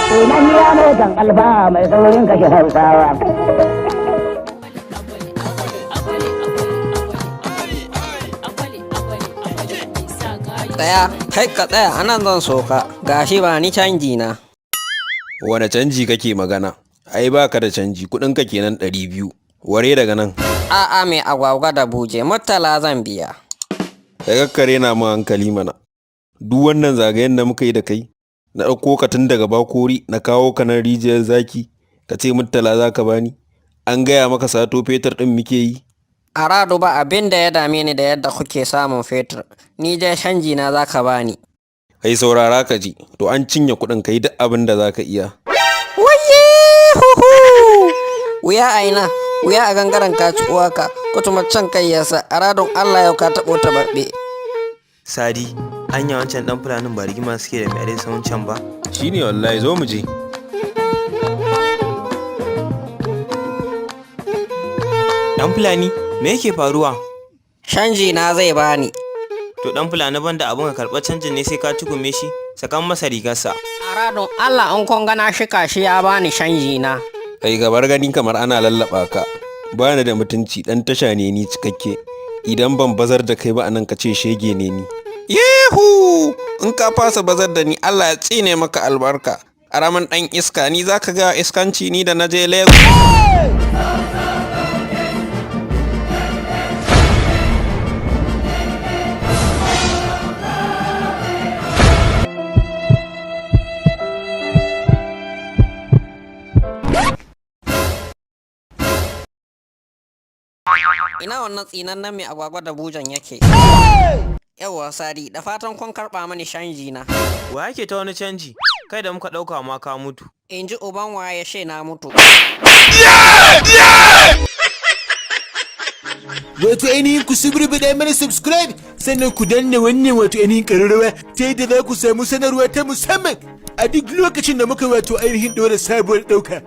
Idan ya motan alfa mai saurin kashe Hausawa. Tsaya, kai ka tsaya, anan zan soka. Gashi, ba ni canji na. Wane canji kake magana? Ai baka da canji, kuɗinka kenan 200. Ware daga nan. A'a, mai agwagwa da buje, murtala zan biya. Kai, kakkare na mu hankali mana. Duk wannan zagayen da muka yi da kai, na ɗauko ka tun daga Bakori na kawo ka nan Rijiyar Zaki, ka ce murtala za ka bani. An gaya maka sato fetur ɗin muke yi. Aradu, ba abin da ya dame ni da yadda kuke samun fetur. Ni dai canji na za ka bani. Kai, saurara ka ji, to an cinye kuɗin, ka yi duk abin da za ka iya. Waye huhu! Wuya a ina, wuya a gangaren kaci uwaka, kutuma can kai yasa, aradun Allah yau ka taɓo taɓaɓɓe. Sadi, anya wancan dan fulanin ba rigima suke da mai adai sahun can ba? Shine wallahi, zo mu je. Dan fulani, me yake faruwa? Canji na zai bani. To dan fulani, banda abin ka karɓar canjin ne sai ka tukume shi, sakan masa rigarsa. Aradun Allah in kun gana shika shi ya bani canji na. Kai, gabar gani kamar ana lallaɓa ka. Ba ni da mutunci, ɗan tasha ne ni cikakke. Idan ban bazar da kai ba anan, ka ce shege ne ni. Yehu! In ka fasa bazar da ni, Allah ya tsine maka albarka. Ƙaramin ɗan iska, ni za ka ga iskanci, ni da na je Lagos. Ina wannan tsinannen mai agwagwa da bujan yake? Yawwa Sadi, da fatan kun karɓa mani canji na. Wa yake ta wani canji? Kai da muka ɗauka ma ka mutu. In ji uban waye she na mutu. Wato ainihin ku suburbuɗa mana subscribe, sannan ku danna wannan wato ainihin ƙararrawa, ta yadda za ku samu sanarwa ta musamman a duk lokacin da muka wato ainihin ɗora sabuwar ɗauka.